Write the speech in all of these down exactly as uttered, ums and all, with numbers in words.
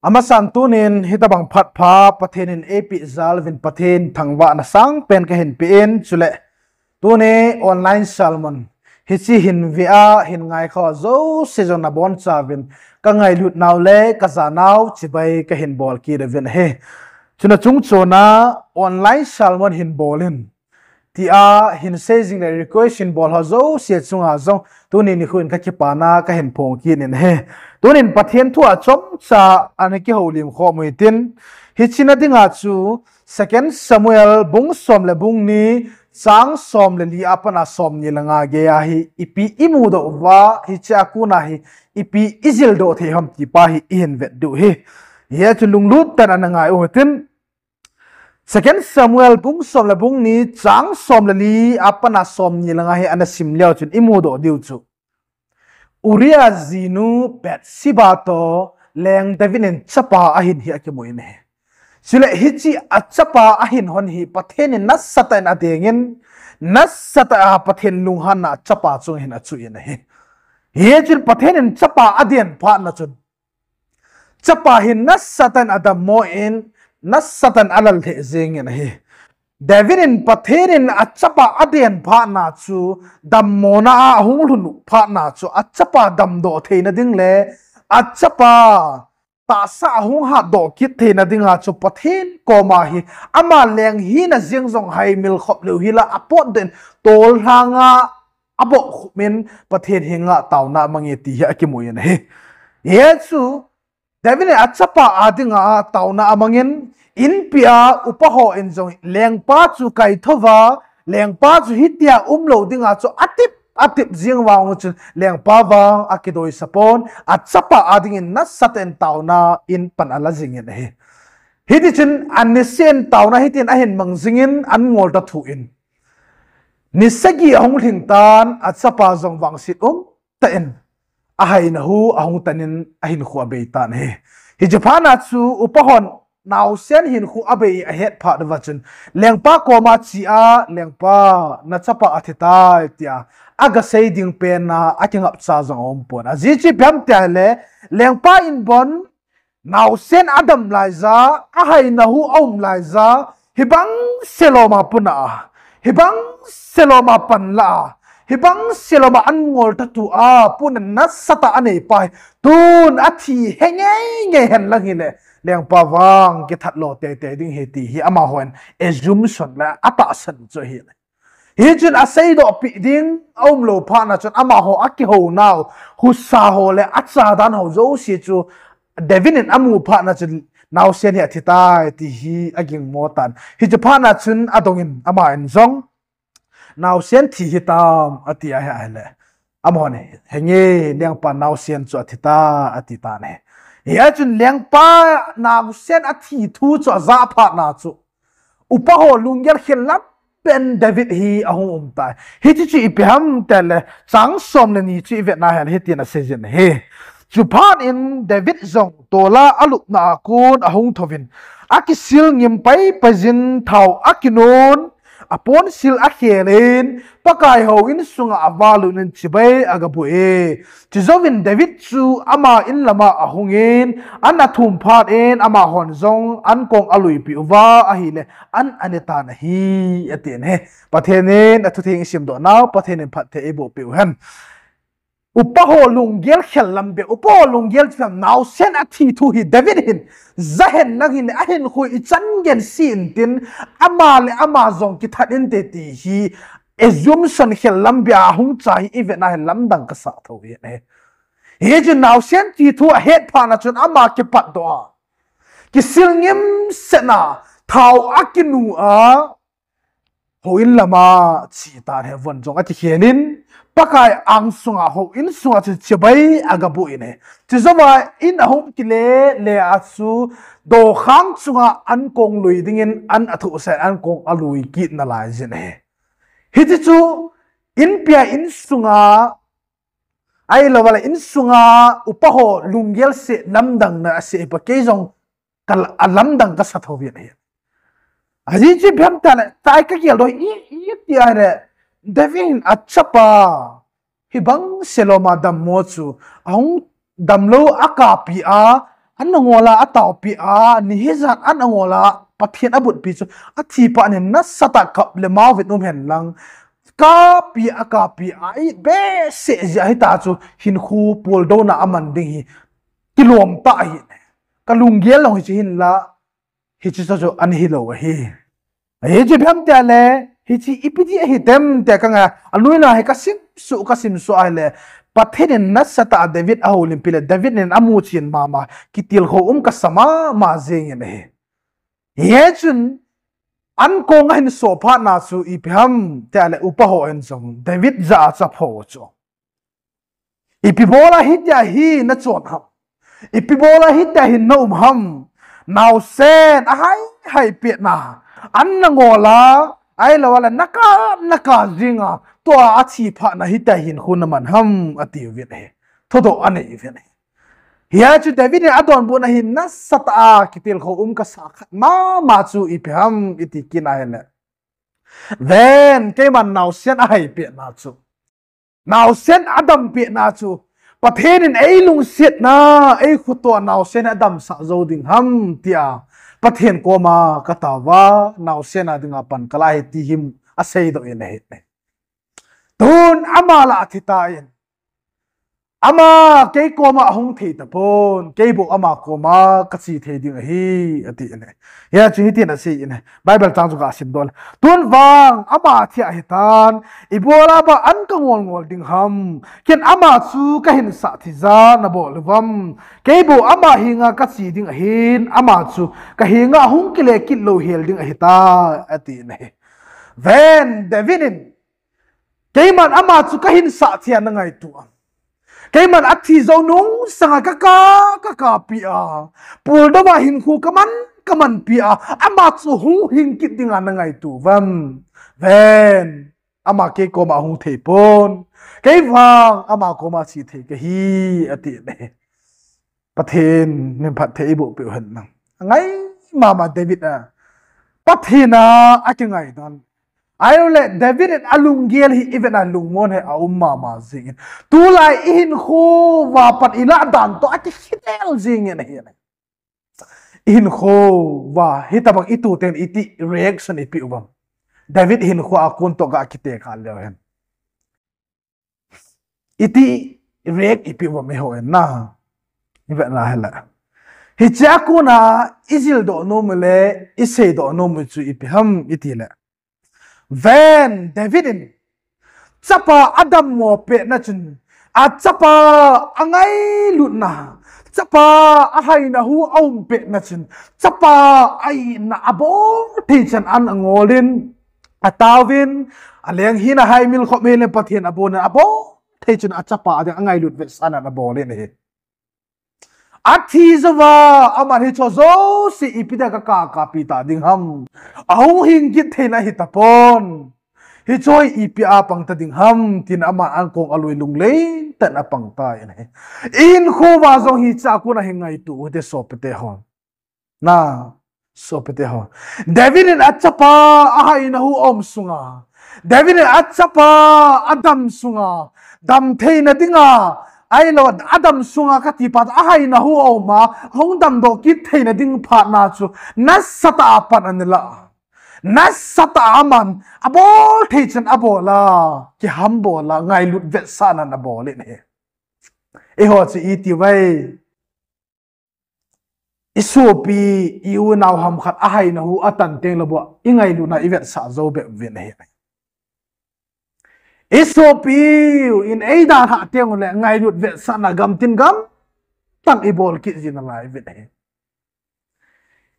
Amasan tunin hitabang phatpha Pathen in eipeh jal uvin Pathen thangvahna sangpen kahin pe in, chule tuni online sermon hiche hin ve a hin ngaikha jouse jong nabonchauvin kangailut nau le kajanau chibai kahin bol kit uvin ahi. Chuna chungchona online sermon hin bol in tia hin sei jing le request hin bol ho jouse chunga jong tuni nikho in kakipana kahin phong kit in ahi. Tunin Pathen thu a chomcha ana kihoulim khom u hitin, hiche na dinga chu Second Samuel bung som le bung ni, chang som le li a pat a som ni le nga gei a hi ipi imudoh uva, hiche a kona hi ipi ijildoh thei ham ti pa hi ihin vet diu ahi. Hiche chu lunglut tah in ana ngai u hitin, Second Samuel bung som le bung ni, chang som le li a pat a som ni le nga hi ana sim leu chun imudoh diu chu, Uriah jinu Bathsheba toh leng David in chapa ahin hi akimu in ahi. Chule hiche a chapa ahin hon hi Pathen in nasatah in adeng in, nasatah a Pathen lunghanna chapa chung hin achu in ahi. Hichun Pathen in chapa aden phat na chun chapa hin nasatah in adammo in, nasatah in alal lheh jeng in ahi. David in Pathen in achapa aden phat na chu, dammona a ahung lhun phat na chu, achapa damdoh theina ding le achapa tahsa ahung hatdoh kit theina dinga chu Pathen koma hi ama leng hina jeng jong haimil khop leu hila apotdoh in tolhang a abohkhup in Pathen henga taona amange ti hi akimu in ahi. Hiche chu David in achapa a dinga taona amangin, inpi a upa ho in jong lengpa chu kaithouva, lengpa chu hitia umlou dinga chu atep atep jing vang chun lengpa vang akidoisa pon, achapa a dingin nasatah in taona in pan ala jing in ahi. Hitichun aniseh in taona hitin ahin mang jingin an ngolta thu in, ni sagi ahung lhing tan achapa jong vangset um tah in ahaina hu ahung tan in ahinkho abei tan ahi. Hiche phat na chu upa hon naosen hinkho abei ahet phat uva chun lengpa koma che a, lengpa, nachapa athi tai tia agasei ding pen a akingapcha jong aum pon. Ajeh chu ipi ham tia ahile, lengpa in bon naosen adam laija, ahaina hu aum laija, hibang selom a puna a, hibang selom a panla a, hibang selom a an ngolta tu a puna nasatah anei pa hi tun athi hengei ngei hen lang hile, lengpa vang kithat lo teitei ding ahi ti hi amahon assumption le atahsan chu ahile. Hichun aseidoh peh ding aumlou phat na chun amaho akihounau husa ho le achadan ho jouse chu David in amu phat na chun naosen hi athi tai ti hi agingmo tan. Hiche phat na chun adongin ama in jong naosen thi hitam ati ahi ahile, amahon henge lengpa naosen chu athi ta ati tan ahi. Hichun lengpa naosen athi thu chu ajah phat na chu upa ho lunggel khel lam pen David hi ahung um tai. Hiche chu ipi ham tia ahile, chang som le ni chu ivet na ahile hitin asei jin ahi. Chuphat in David jong tola alupna a kon ahung thouvin, akisil ngim paipai jin thao akinun, aponsil akhel in, Pakai houin sunga avalut in chibai agabuh e. Chujouvin David chu ama in lama ahungin, an athum phat in amahon jong ankong aluipeh uva ahile, an ane tan ahi, atin ahi. Pathen in athutheng isimdoh nau Pathen in phatthei eiboh peh u hen. Upa ho lunggel khel lam beh, upa ho lunggel chu naosen athi thu hi David hin jahen lang hin ahinkho ichan gei in sei intin, ama le ama jong kithat inte ti hi assumption khel lam beh a hung cha hi ivet na hi lamdang kasa thou ahi. Hichun naosen thi thu ahet phat na chun ama kipatdoh a, kisil ngimset na, thao akinu a, houin lama che tan ahi, von jong akikhel in, Pakai angsunga houin sunga chu chibai agabuh in ahi. Chujouva in ahung kile le a chu dokhang chunga ankong lui dingin an athuhsah in ankong alui kit nalai jin ahi. Hiche chu inpi a insunga, ahilouva le insunga upa ho lunggel seh lamdang na asei pa kei jong ka, alamdang kasa thou vin ahi. Ajeh chu ipi ham tia ahile, tai kagel doh i, iti ahile, David in achapa hibang selom a dammo chu ahung damlou akappi a, an angola ataopi a, ni hijat an angola Pathen abutpi chu athi phat in nasatah a kap le mau vin um hen lang, kapi a kapi a i behseh jeh a hita chu hinkho puldouna aman ding hi kilom tah ahi. Ka lunggel long hiche hinla, hiche chu, chu an hilou ahi. Hiche ipi ham tia le, hiche ipi ti ahi tem tia ka ngai, anuina hi ka simsuh, ka simsuh a le, Pathen in nasatah a David ahoulimpi le, David in amuchen mama, kitilkhou um kasa mama jeng in ahi. Hichun, ankong ahin so phat na chu ipi ham tia le, upa ho in jong David jah a chapho chu, ipi bol a hitia hi nachon ham? Ipi bol a hitia hi na um ham? Naosen ahai hai pet na, an angola, ahilou le naka, naka jing a, tua athi phat na hitia hinkho naman ham, atiuvin ahi. Thudoh anei uvin ahi. Hiche chu David in adonbut na hi nasatah a kitilkhou um kasa khat mama chu ipi ham iti kit na hile, ven, keiman naosen ahai pet na chu, naosen adam pet na chu, Pathen in eilungsetna, eikhoto a naosen adamsah jou ding ham tia Pathen koma ka taova, naosen a dinga pan kala hi ti hi aseidoh in ahi. Tun ama la athi tan, ama kei koma ahung thei tapon, kei bou ama koma kache thei ding ahi, ati in ahi. Hiche chu hitin asei in ahi. Bible chang chu kasim doh le, tun vang ama athi ahitan, ibola ba an ka ngol ngol ding ham? Ken ama chu kahinsah thija nabol uvam? Kei bou ama henga kache ding ahin, ama chu kahenga hung kile kit lou hel ding ahita, ati in ahi. Ven, David in, keiman ama chu kahinsah thia nangaito am? Keiman athi jou nung sanga kaka, kakapi a, puldou a hinkho kaman, kamanpi a, ama chu hung hing kit dinga nangaito uvam? Ven, ama kei koma ahung thei pon, kei vang ama koma che thei kahi, ati in ahi. Pathen min phatthei eiboh peh u hen lang. Angai mama David a, Pathen a akingai dan, ahilou le David in alunggel hi ivet na lungmon hi aum mama jing in, tulai ihinkho uva pat ilah dan toh akikhel jing in ahi. Ihinkho uva hitabang itoh teng iti reaction ipeh uvam? David hinkho a kon toh ga kitekha leu hen, iti react ipeh uvam eiho in na? Ivet na hile, hichea kona ijildoh nom u le iseidoh nom u chu ipi ham itile, ven, David in chapa adammo petna chun, achapa angailutna, chapa ahaina hu aum petna chun, chapa a-itna abol thei chan an angol in, ataovin, aleng hina haimil khop hile Pathen abon in abol thei chun achapa ading angailut vetsahna abol in ahi. Athi jouva aman hicheho jouse ipi dia kaka, kapi ta ding ham, ahung hing kit theina hitapon, hicheho hi ipi a pang ta ding ham, tin aman ankong alui lunglei tah in apang tan ahi. Ihinkho uva jong hichea kona hi ngaito u hite sopite ho. Na, sopite ho, David in achapa ahaina hu aum sunga, David in achapa adam sunga, damtheina dinga, ahilou, adam sunga kati phat ahaina hu aum a, ahung damdoh kit theina ding phatna chu nasatah a pan ana la, nasatah a aman abol thei chan abol a, kihambol a, ngailut vetsahna abol in ahi. Eiho chu iti uve? Isopi, i-unau ham khat ahaina hu atan teng le bou, ingailutna ivetsah jou bep uvin ahi. Isopiu in eidalhah teng ule ngailut vetsahna gamtin gamtah ibol kit ji nalai uvin ahi.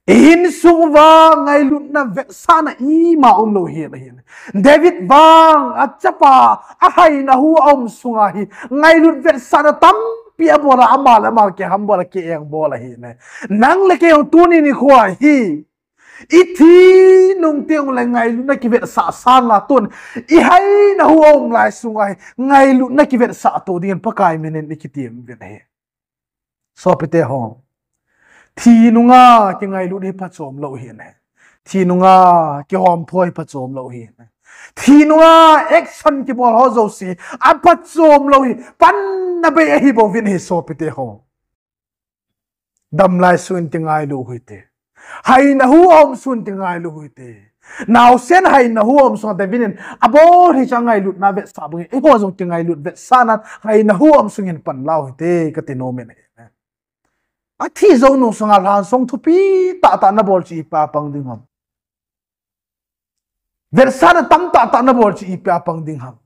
Ihinsung uva ngailutna vetsahna ima umlou hi ahi. David vang achapa ahaina hu aum sunga hi ngailut vetsahna tampi abol a, ama le ama kihambol a, kiengbol ahi. Nang le kei jong tuni nikho hi ithi nung teng ule ngailutna kivetsah sanga tun ihaina hu aum lai sunga hi ngailutna kivetsah to dingin Pakai minin ikitem uvin ahi. Sopite ho, thi nunga kingailut hi phachom lou ahi. Thi nunga kihomphoi phachom lou ahi. Thi nunga action kibol ho jouse aphachom lou ahi. Panna bei ahi bouvin ahi sopite ho. Damlai sungin kingailu u hite. Haina hu aum sungin kingailu u hite. Naosen haina hu aum sunga David in abol hi chu angailutna vetsah bangin eiho jong kingailut vetsahnan haina hu aum sungin panla u hite kati nom in ahi. Athi jou nung sunga lhansong thupi tahtah nabol chu ipi a pang ding ham? Vetsahna tam tahtah nabol chu ipi a pang ding ham?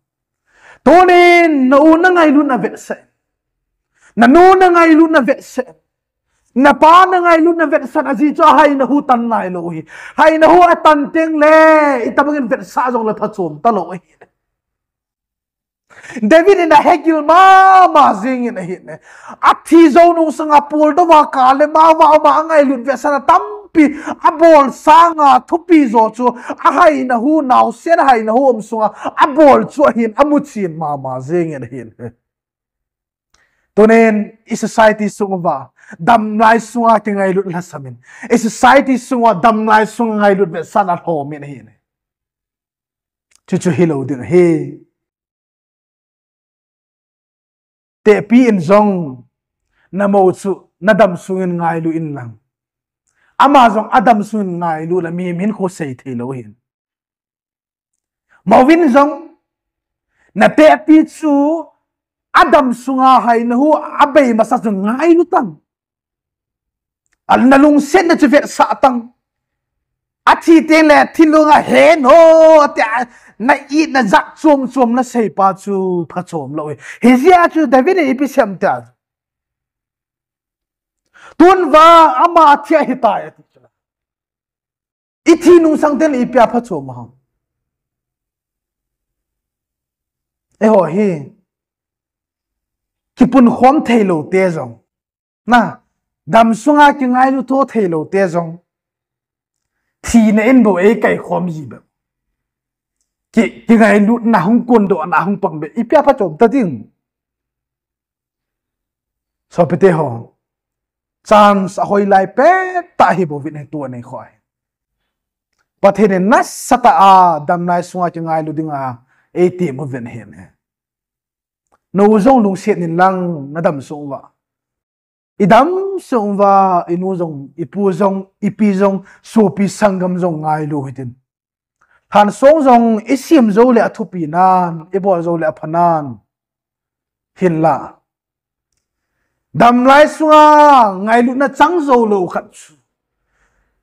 Tunin na u nangailutna vetsah in. Nanu nangailutna vetsah in. Napa nangailutna vetsah in, ajeh chu ahaina hu tan nailou u hi. Haina hu atan teng le, itobangin vetsah jongle phachom talou u hi. David in ahegil mama jingin ahi ne. Athi jou nung sunga puldou va kale ma va ma angailut vetsahna tampi abol sanga thupi jo chu ahaina hu, naosen haina hu aum sunga abol chu ahin amuchen mama jingin ahi ne. Tunin i society sunguva damlai sunga kingailut lhasamin, i society sunguva damlai sunga ngailut vetsahna lhomin ahi ne. Chuchu hilou ding ahi. Tehpi in jong namou chu nadam sungin ngailu inlang, ama jong adam sungin ngailu le mihem hinkho sei theilou ahin. Mouvin jong natehpi chu adam sunga haina hu abei masa chu ngailu tan. Nalungsetna chu vetsah tan. Athi teng le thilunga heno tia na-itna jat chom chom naseipa chu phachom lou hi. Hijeh a chu David in ipi sem tia, tunva ama athi ahitai ati chu. Ithi nungsang teng le ipi a phachom ham? Eiho hi kipunkhom theilou te jong, na, damsunga kingailu tho theilou te jong, thina in bou eikaikhom ji bep, ki, kingailutna hung kondohna hung pang bep, ipi a phachom ta ding? Sopite ho, chance ahoilai pettah ahibouvin ahi tua nikho hi. Pathen in nasatah a damlai sunga kingailu dinga eitem uvin ahi. Nou jong lungset inlang nadam sung uva, idam sung uva inu jong, ipu jong, ipi jong, sopi sanggam jong ngailu hitin. Lhansong jong isem joule athupi nan, ibol joule apha nan. Hinla damlai sunga ngailutna chang joulou khat chu,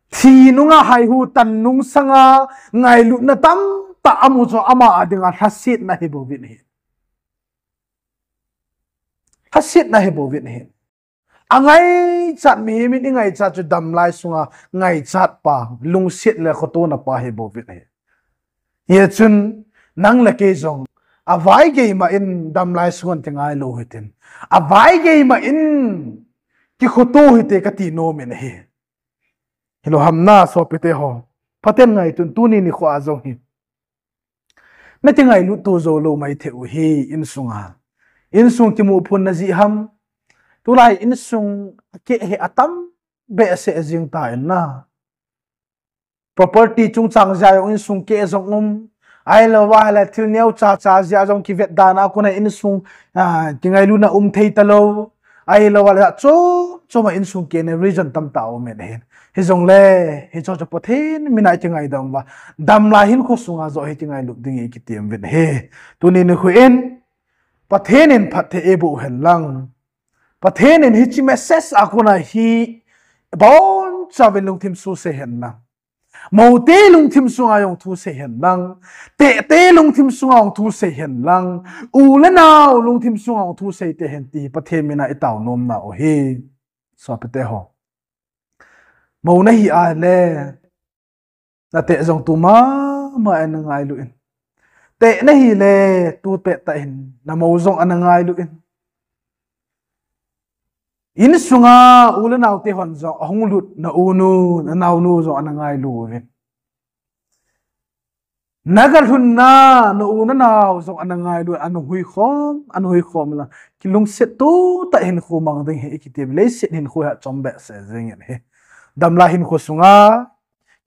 thi nunga haihu tan nung sanga ngailutna tamtah amu chu ama a dinga lhasetna ahibouvin ahi. Lhasetna ahibouvin ahi. Angaichat, mihem in ingaichat chu damlai sunga ngaichatpa, lungset le khotona pa ahibouvin ahi. Hichun nang le kei jong avaigei ma in damlai sunga kingailu hitin, avaigei ma in kikhoto hite kati nom in ahi. Hilou ham na sopite ho, Pathen ngaitun tuni nikho a jong hi nakingailut to joulou maithei u hi. Insunga, insung kimuphonna jeh ham? Tulai insung akeh hi atam behseh jing tan na. Property chungchang jeh a jong insung keh jong um, ahilouva le thil neocha cha jeh a jong kivet dan a kona insung kingailutna um thei talou, ahilouva le chom choma insung kehna reason tamtah aumin ahi. Hijongle hicheho chu Pathen mina ikingaidam uva, damlai hinkho sunga joh hi kingailut ding ikitem uvin ahi. Tuni nikho in Pathen in phatthei eiboh hen lang, Pathen in hiche message a kona hi bonchauvin lungthim suse hen lang, moute lungthim sunga jong thusei hen lang, tehte lungthim sunga jong thusei hen lang, u le nao lungthim sunga jong thusei tei hen ti Pathen mina itao nomnau ahi. Sopite ho, mou nahi a le nateh jong tu mama in nangailu in, teh nahile tutehtah in namou jong ana ngailu in, insunga u le naote hon jong ahung lut na unu, na naonu jong ana ngailu uvin, nagalhunna na u na nao jong ana ngailu, ana huikhom, ana huikhom la, kilungset totah hinkho mang ding hi ikitem, leiset hinkho hi achom behseh jengin ahi. Damlai hinkho sunga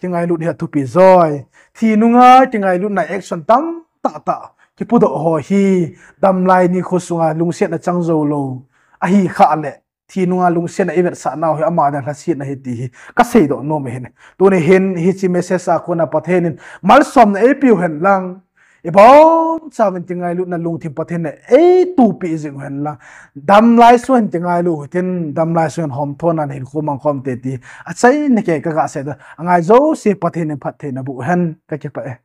kingailut hi athupi joi. Thi nunga kingailutna action tamtah tah kipudoh ho hi damlai nikho sunga lungsetna chang joulou ahi khah le, thi nunga lungsetna i vetsah nau hi ama dinga lhasetna ahi ti hi ka seidoh nom ahi. Tuni hin hiche message a kona Pathen in malsomna eipiu hen lang, ibonchauvin ti ngailutna lungthim Pathen in eitohpeh jing u hen lang, damlai sung hin ti ngailu hitin, damlai sung hin homthona hin khomang khom te ti achaina kei kaga seidoh, angai jouse Pathen in phattheina boh hen, kakipah e.